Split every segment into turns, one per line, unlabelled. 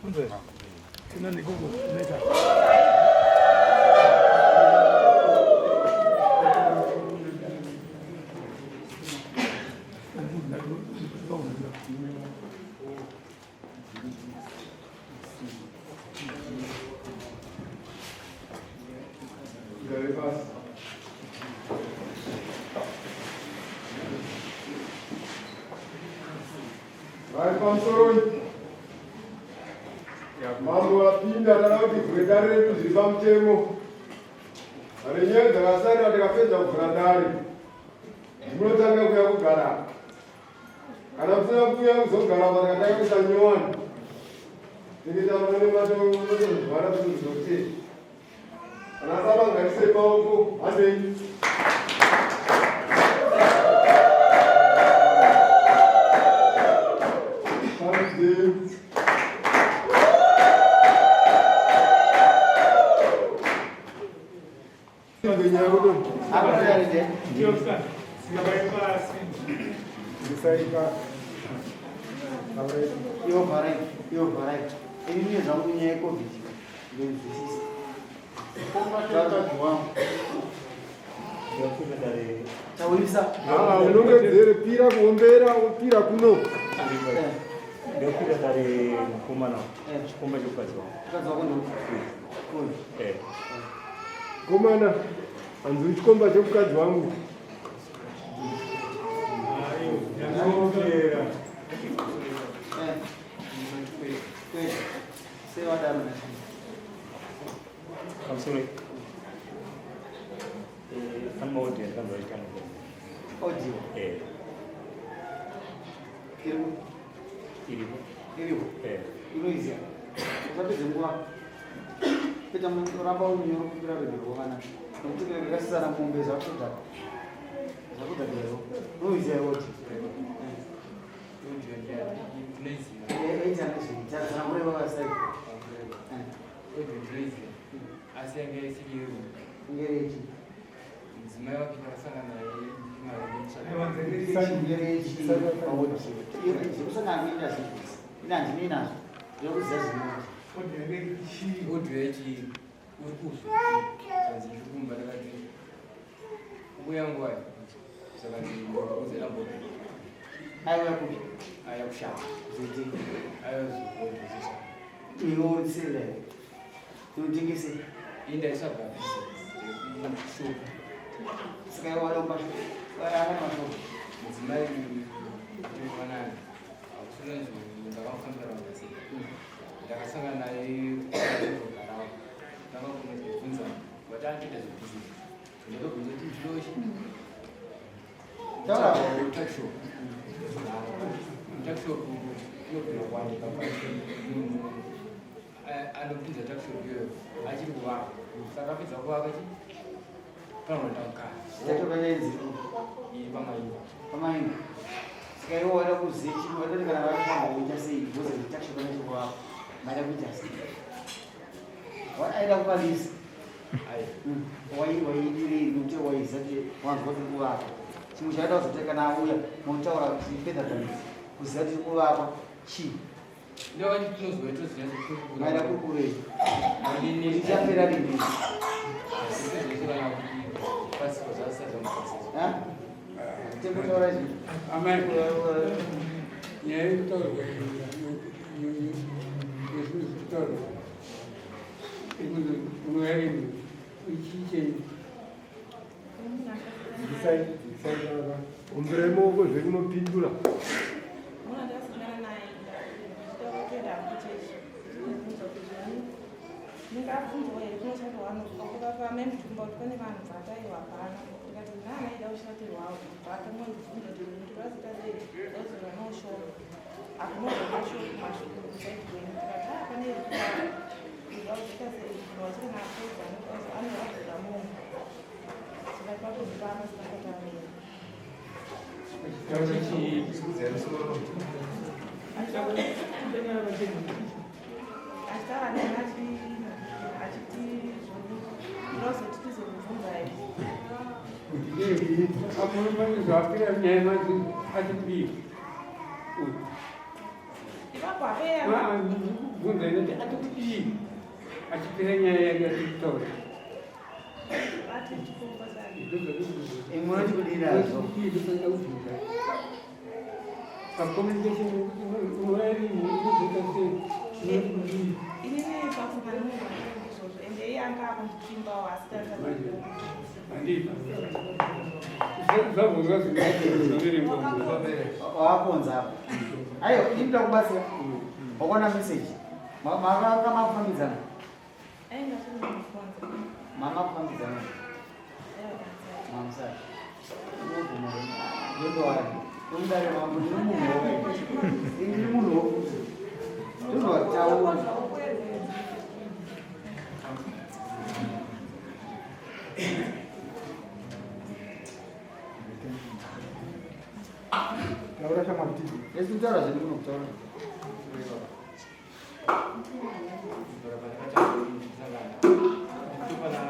Gare pasi. Vari pamusoroi. Mambo vapinda tada kuti vhure dare redu zviri pamutemo. Renyaya dzakasarira tikapedza kuvhura dare. Munotanga kuya kugara. Kana musina kuuya kuzogara apa tikatanga kuisa nyowani. Tinoita mune matozvara zvinhu Kana baba ngatisei maoko, handei. Handei.
Iwo vharai, iwo vharai. Ini zvangu nyaya yeCovid ndinzwisisa. Mukadzi wangu. Taurisa.
Ah, unongedzere pira kuombera wopira kuno.
Ndokwira dare mukomana chikomba chemukadzi wangu.
Mukadzi wako ndo. Uyu.
Eh.
Komana, hanzi chikomba chemukadzi wangu.
Eh. Sei wadaro nhasi?
Pamusoro. Eh, pane maaudio andikanzwa achitanga.
Audio.
Eh,
Iripo.
iripo.
Iripo.
Eh.
Unoiziva. Usapedze nguva. Peta ramba unyoro kumbira rwendo rwakanaka. Nokuti rakasisana mombe zvakudhaka. Zvakudhaka iwo. Unoiziva iwe audio.
Asi yanga isiri
Ngerechi.
Mudzimai wake ndakasangana naye.
Ngerechi. Zvekusangana kuita zvinhu. Ina handinei nazvo. Ndinokuziva zvinoti.
Audio yachi uri kupi? Zvanzi ndiri kumba. Ndakati uya nguva, saka ndikuudze lambo.
Aiwa kupi?
Aya kushama.
Zoti.
Aya zvokuongozesa.
Iwe urisela. Unotengese.
Ini ndaitsvaga business shop.
Saka iwe wada kupa shop. Ana mashop.
Mudzimai wanani hakusina zvinhu ndakamufambira vanhu. Ndakasangana naye kugarawo, ndakakubvunza vati anotoita zvebusiness. Ndakabvunza kuti ndinochi
Taura.
Tuckshop, tuckshop inogona kuwanika munhu anopinza tuckshop iyoyo achiri kuvaka. Saka apedza kuvaka chi panoenda mukana.
Tatokanenzi.
Iri pamaimba.
Pamaimba. Saka iwe wada kuziva chii? Wada kuti kana vakufamba kuita sei? Because tuckshop anachikuvaka. Maida kuita sei? Aida kuvalisa. Waidirei? Nokuti waiziva kuti wanzwa kuti kuvaka. Chimwe chaida kuzoita kana auya motaura kuti fedha damage kuziva kuti kuvakwa chii. Maida kukurei? Ichapera rini? Tekutaura izvi.
Amai, nyaya yekutaurwa yezvinhu zviri kutaurwa unoyaini ichiichenyu.
Dzikisai, dzikisai baba. Omberai maoko zvekunopindura.
Mwana ndakasangana naye ndichitaura kuenda kuchechi. Ndinobvunza kuti zvoni ndingabvunzwa here kunoshatirwa kukafamba mutumba kuti pane vanhu vataiwa hapana. Ndikati nana aida kushatirwawo vatanga kundibvunza kuti ndikazita sei ndazozwa noshoko akunobva mashoko mashoko kusaidi kwenyu. Ndikati haa pane ndikazita sei wachikana apedza anoadzoka munhu. Tikati patozipana sikakotamira. Achitaura neni achiti ndinozoti tizomubvunzai.
Zvapira nyaya manje achikudii?
Ipapo hapeya.
Bvunza inoti atikudii achipira nyaya yake atikutaura.
Ati chikomba chake.
Munoti kudii nazvo?
Pacommunication unozoita sei? Unoti kudii?
Inini pafunga nemunhu wangu izvozvo ende iye anga akundipfimbawo asi tanga
Handipa. Zvabvunzwa zvingaverengwa.
Wakonza apa. Aiwa, ini ndoda kubatsira. Wakaona message. Makanga makufambidzana.
Ainge achiri kundikonza.
Manga kufambidzana. Mamusati. Unobvuma. Ndondowari. Ndomudare mambo ndiri munhu wo. Ini ndiri munhu wo. Ndozvataura.
Taura shamwari tibve.
Esi kutaura zvedu kuno kutaura.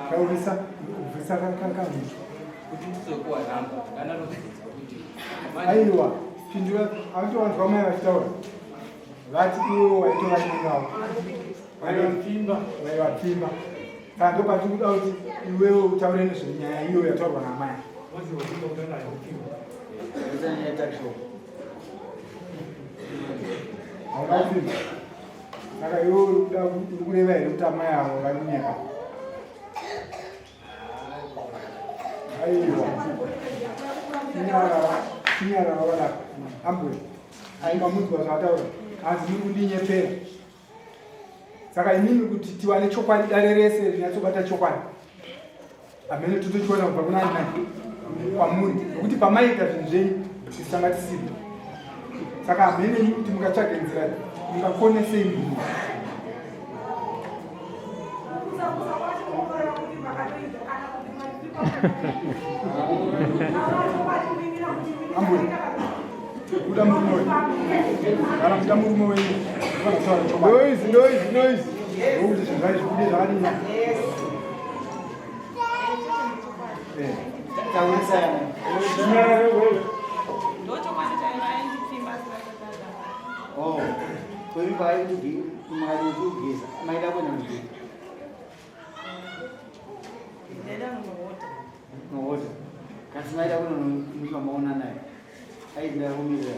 Taurisa, bvisa kanhu.
Kuti ndizokuwa nhamba ndanatobvunza kuti
Aiwa, pindura, autowanzwa mai vachitaura. Vati iwo waitovanyengawo.
Vaivapfimba.
Vaivapfimba. Saka ndopatiri kuda kuti iwewe utaure nezvenyaya iyo yataurwa namai.
Ita nyaya yetuckshop.
Hauna kupfimba. Saka iwe uri kuda uri kureva here kuti amai avo vari kunyepa? Aiwa. Chinyarara, chinyarara wakadaro. Ambuya. Mamunzwa zvaataura. Hanzi muri kundinyepera. Saka inini kuti tiwane chokwadi dare rese rinyatsobata chokwadi. Hamene totochiwana kubva kuna ani nani kwamuri nokuti pamaiita zvinhu zvenyu tisu tanga tisipo. Saka hamene imi kuti mungatsvage nzira mungakone sei munhu. Ambuya, kuda murume wenyu. Kana kuda murume wenyu, unofanira kutaura chokwadi.
Noise, noise, noise.
Nokuti zvinhu zvacho zvibude zvakadini.
Taurisa yana.
Ndochokwadi chaiva aindipfimba asina.
Oh. Kwevi paai mari kugeza. Maida kuenda mugeza.
Ndaida kunohota.
Nohota. Kasi maida kuno maona naye. Aida kumirira.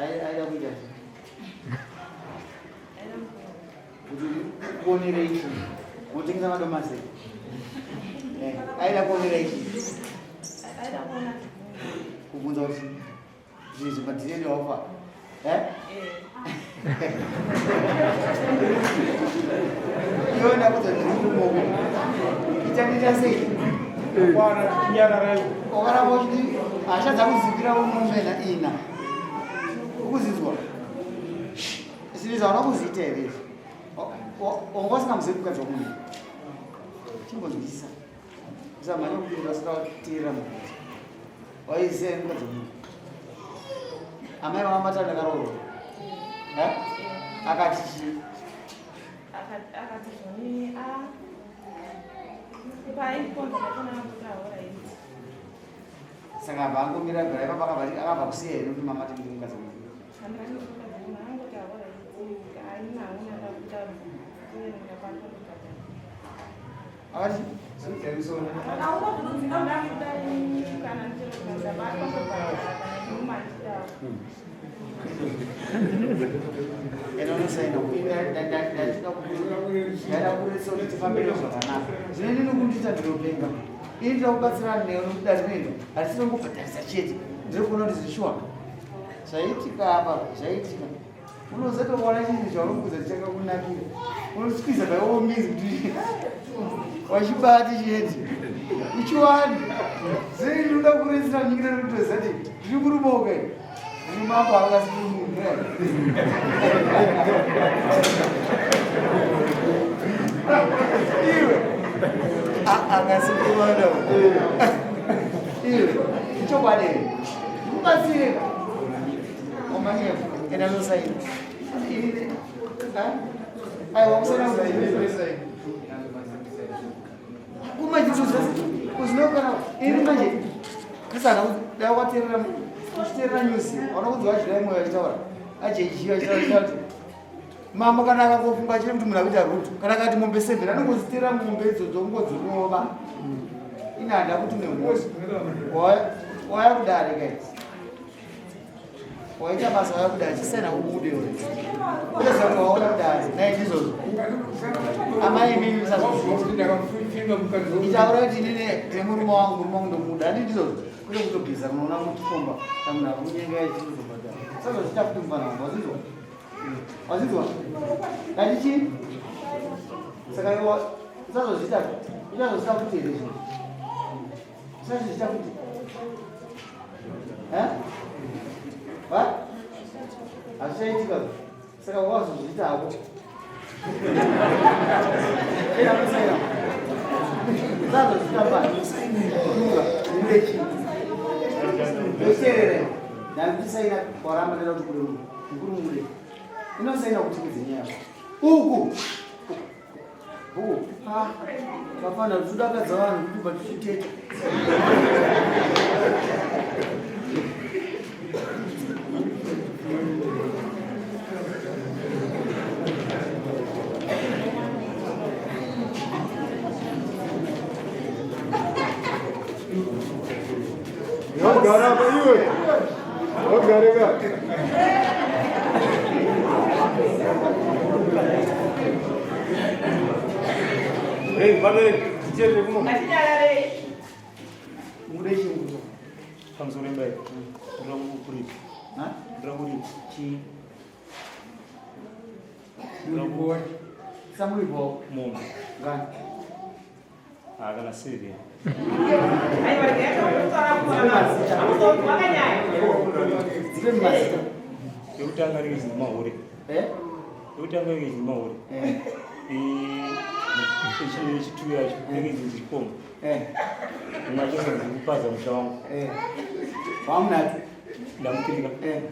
Aida kuita sei?
Aida kunohota.
Kuti kuonera ichi. Unotengesa madomasi. Eh, aida kuonera ichi.
Aida kuona.
Kubvunza kuti zvinhu madhiredi wafa. Eh?
Eh.
Iwe ndakudza ndiri Ichandiita sei?
Kwana chinyararai.
Wakaramba uchiti hasha dzakuzipira unomena ina. Ukuzinzwa. Zvinhu hauna kuziita here izvi? Wanga usingamuzivi mukadzi wamunhu. Chimbonzwisisa. Usamhanya kupindura usikateerera mubvunzo. Waiziva here mukadzi wamunhu? Amai vamamata ndakaroorwa. Eh? Akati chii?
Akati zvoni a paaikonza pachona akutaura idzi.
Saka abva angomira gara ipapa akabva akabva kusiya here kuti mama tindi mukadzi wamunhu?
Handina mukadzi wamunhu angotaura idzi. Haina hauna ndakutaura. Kuverenga kwako ndikadai.
Akati
Hauna kunonzika ndakudai kana ndichero ndakubhadhara kana nduma ndichitaura.
Ena unosaina ndaida kuretsa kuti tifambire zvakanaka. Zvino inini kundiita ndinopenga. Ini ndinoda kubatsirana newe nokuti rinoenda hatisiri kungobhadharisa chete. Ndiri kuona kuti zvishuwa zvaitika apa zvaitika. Unozotoona chinhu chaunokudza chichakakunakira. Unosqueeze by all means kuti wachibati chete. Uchiwani. Zvino ini ndinoda kuretsera nyika nekutoziva kuti ndiri kuruboka ini. Ndiri mambo akasi munhu. Iwe. Akasikumana. Iwe. Ichokwadi here? Ndikubatsire. Omanyeko. Enda nosaina. Ini. Aiwa usaina kuti. Kumanje kuzinokana ini manje kasana dai wateerera Uchiteerera news, hauna kunzwa vaJuly Moyo vachitaura, aJG vachitaura kuti mambo kana akangofunga chiri kuti munhu akuita rudo, kana akati mombe 7 anongoziteera mombe idzodzo ongodzirova. Ini handa kuti une mhosva. Wauya kudare kai. Waita basa wauya kudare, chisaina ubude iwe. Kutoziva kuti waona kudare, naye ndizvozvo. Amai imimi musazozviita. Itaura kuti inini nemurume wangu, murume wangu ndomuda, handiti ndizvozvo. Kwete kutogeza unoona muchikomba kana munhu akunyenga achitozobhadhara. Usazozviita futi mufana wangu, wazvinzwa? Wazvinzwa? Ndati chii? Saka iwe usazozviita, uchazozviita futi here izvozvo? Usazozviita futi. Eh? What? Hazvichaitika. Saka wazozviita hako. Enda kusaina. Usazozviita pano. Tunga, ubude chii? Ndoteerera. Ndakusaina waramba ndaida kuti kure mukuru mubude. Inosaina kuti kudze nyaya. Uku. Uku. Ah. Vafana tudakadza vanhu kuti kubva tichiteta.
Wagara apa iwe. Wagare ka.
Hey, vabereki, tichende kuno.
Ngatinyararei.
Mubude chii mukuru?
Pamusoro imba iyi. Ndoda kuripa.
Ha?
Ndoda kuripa.
Chii?
Ndoda
Samuripo
mombe.
ngani?
Ah, kana 7.
Aiwa, regai taura kuona. Hamusonzwa kanyaya.
Dzipe mazita.
Yekutanga inenge ichinzi mahure.
Eh?
Yekutanga inenge ichinzi mahure.
Eh.
Yechitu yacho inenge ichinzi chikomba.
Eh.
Imwe yacho inonzi kupaza musha wangu.
Eh. Wamunati.
Ndamupirika.
Eh.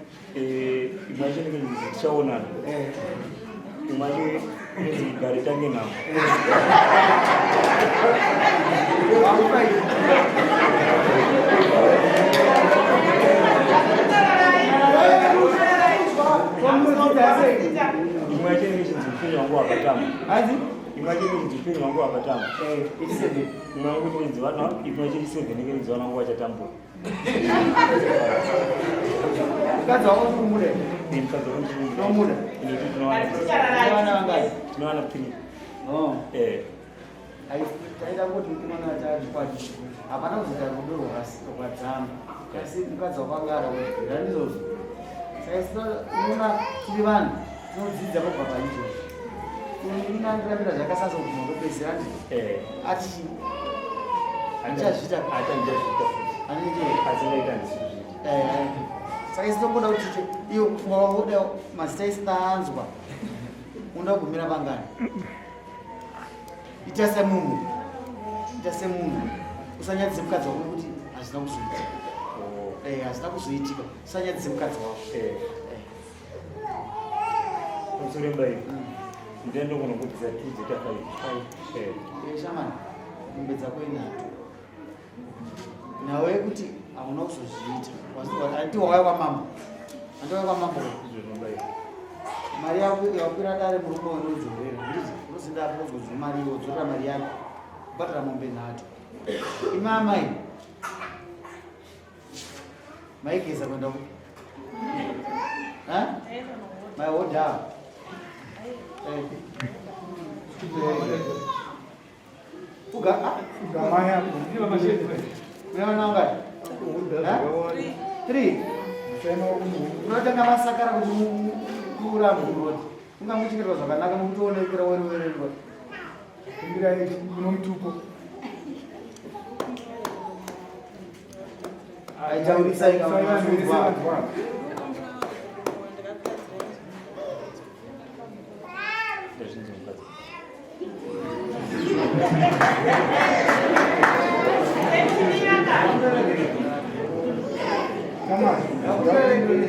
Imwe yacho inenge ichinzi tichaonana.
Eh.
Imwe yacho inonzi mugare tange nhamo.
Wamupa iwe.
Imwe yacho inenge ichinzi upenyu hwangu hwakatama.
Hanzi?
Imwe yacho inenge ichinzi upenyu hwangu hwakatama.
Eh, 87.
Imwe yangu inenge ichinzi vana, imwe yacho 7 inenge ichinzi vana vangu vachatambura.
Mukadzi wako uri kumuda?
Ni mukadzi wangu ndinomuda.
Unomuda?
Inoti tinowana
Ngatinyararai.
Vana vangani?
tinowana 3.
Oh.
Eh.
Taida kuti mukomana wachachikwadi hapana kuzoita rudo rwakadzama asi mukadzi wako anga arakuira ndizvozvo. Saka isu unoona tiri vanhu tinodzidza kubva paizvozvo. Unandiramira zvakasasa kubvuma kwepedzisira ndi
Eh.
ati Achazviita.
Achazviita.
anenge
Asi ndaita handisi kuzviita.
Saka isu tongoda kuti iyo pfungwa wako uda mazita isina anzwa unoda kugumira pangani. Ita semunhu, ita semunhu, usanyadzise mukadzi wako nekuti hazvina kuzoitika.
Oh.
Eh, hazvina kuzoitika, usanyadzise mukadzi wako.
Eh.
Eh.
Pamusoro imba iyi. Ndiye ndogona kubvisa 2 dzoita 5.
Five.
Eh.
Eh, shamani, mombe dzako inhatu. Nawe kuti hauna kuzozviita. Handiti wakauya kwamambo. Handiti wakauya kwamambo.
Izvozvo imba iyi.
Mari yako yakwira dare murume unodzorera. Handiti unozinda apo uzodzora mari iwe wodzorera mari yako. Kubhadhara mombe nhatu. Imi amai. Maigeza kuenda ku? Ha? Maihodha. Eh. Uga ah,
Ugamai apo.
Mune vana vangani? Ha? 3. Unotanga masakara kuti murambe murodi. Ungamuchengetwa zvakanaka nokuti uonekera weri.
Kumbirai munomutupo.
Aitaurisai kana mazvinzwa.
Ndazvinzi mukadzi.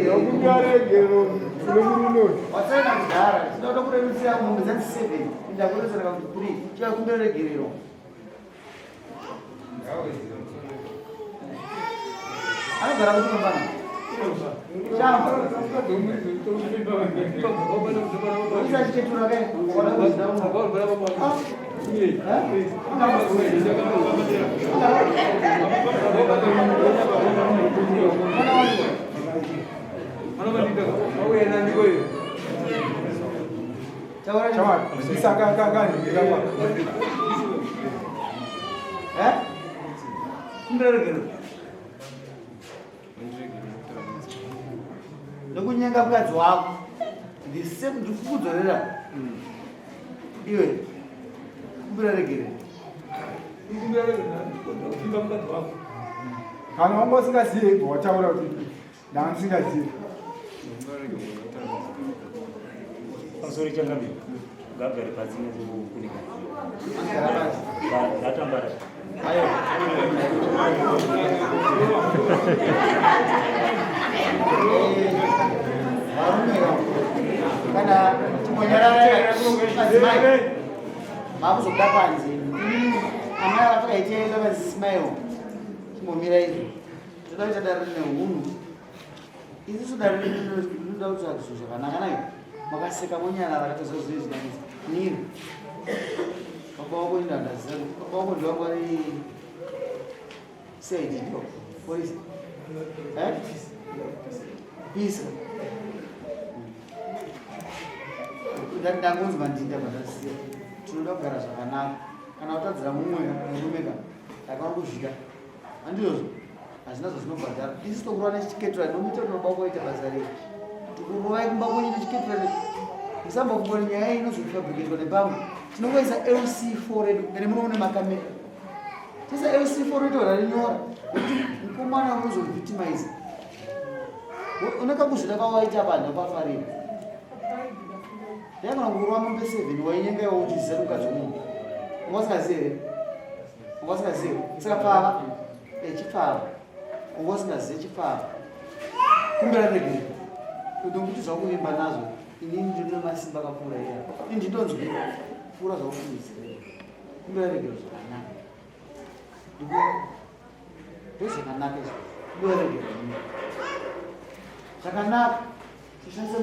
Yakumbira regero kune murume uyu.
Wasaina kudhara, tinoda kurerusira mombe dzanzi 7, ndakurerusira kuti 3, chivakumbira regerero. Anogara kuti mambana? Nokunyenga mukadzi wako the same ndikukudzorera iwe kumbira regere
Kana wanga usingazivi ibva wataura kuti ndanga ndisingazivi.
Pamusoro changamire. Ngagare pasi nekukunika. Ngatambara.
Varume kana chimbonyarara madzimai makuzobuda panze amai vatakaiteera vazismile chimbomira izvo toda kuita dare rine hunhu isusu dare rinoda kutsvaga zvinhu zvakanaka nayo makaseka monyarara katozozvezvinanisa nini baba wako indandaziva baba wako ndiwangu ari CID ndo polisi eh pisa ndangonzi mandinda pandasiya tinoda kugara zvakanaka kana utadzira mumwe murume ka ndakaona kuzvida handizvozvo hazvina zvazvinobhadhara isu tokurova nechiketura nomuita kuti baba wako aite basa rei tikurovai kumba kwenyu nechiketura musambofunga kuti nyaya iyi inozofabriketwa nepamwe tinongoisa lc4 redu ende munoona makamera tisa lc4 redu rarinyora nekuti mukomana unozovictimize unekakuzvida kwawaita vanhu apafarira ndaigona kurova mombe 7 wainyenga iwe uchiziva mukadzi wemunhu unga usingazivi here unga usingazivi saka pfava chipfava unga usingazivi chipfava kumbira regere ndokuti zvakuvimba nazvo inini ndine masimba akapfuura iya ini ndinonzwira pfuura zvakufungidzira kumbira regere zvakanaka ndozvakanaka izvo kumbira regere zvakanaka Kushandisa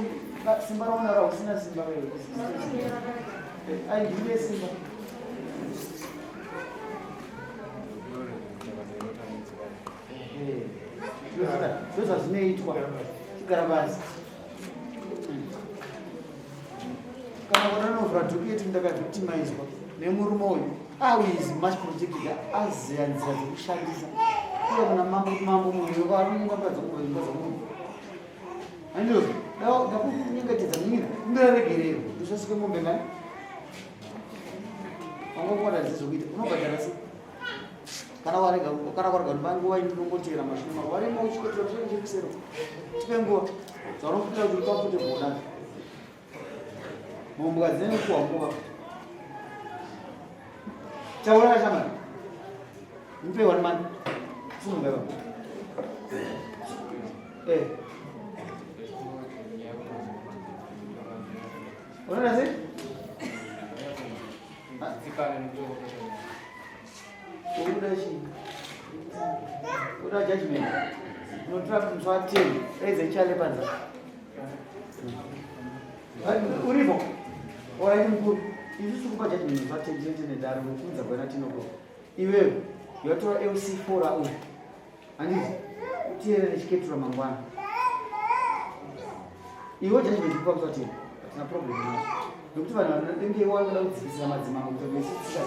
simba raunaro usina simba wewe. Ai ndiye simba. Ndozvazvinoitwa. Chigara pasi. Kana kunanovhura dhuku yeti ndakavictimizwa nemurume uyu. Ah, is much protected aziya nzira dzekushandisa. Uye kuna mambo mambo munhu wakaringa mukadzi womunhu. Andizvo, ndakunyengetedza munyina, kumbira regerero, ndisvasike mombe ngani? Wanga kuwana dzidzo kuita, unobhadhara sei? Kana warega, kana warega kuti nguva ndinongotera mashure mako, warema uchikotora chiro chekusero. Tipe nguva. Zvaunofukira kuti ukamfute boda. Mombe dzinenge kuwa nguva. Taura shamani. Mpe one man. Sununga baba. Eh. Unaona sei? Ukuda chii? Kuda judgment. Unotora musi wa 10, edze chale panze. Uripo? Alright mukuru. Isusu kupa judgment musi wa 10 tete nedare kukunza kwena tinoko. Iwewe yotora LC4 ra uyu. Handiti? Utiyere nechiketura mangwana. Iwe judgment kupa musi wa 10. Hatina problem nazvo. Nekuti vanhu vanenge vanoda kudzikisira madzimambo kuti vese tsika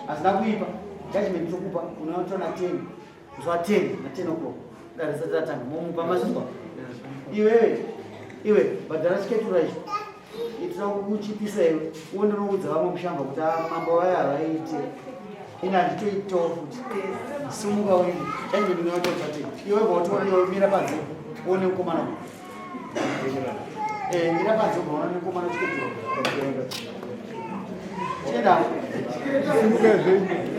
Hazvina kuipa. Judgment tokupa unotora na 10. Musi wa 10 na 10 o'clock. Dare risati ratanga. Momupa mazvinzwa. Iwewe iwe bhadhara chiketura icho. Itira kuchipisa iwe. Uende unoudza vamwe mushamba kuti ah, mambo vaya havaite. Ini handitoitawo futi. Simuka uende. Judgment unotora 10. Iwe bva iwe mira panze. Uone mukomana. Eh, mira panze ukaona mukomana chiketura. Chienda.
Simuka zvenyu.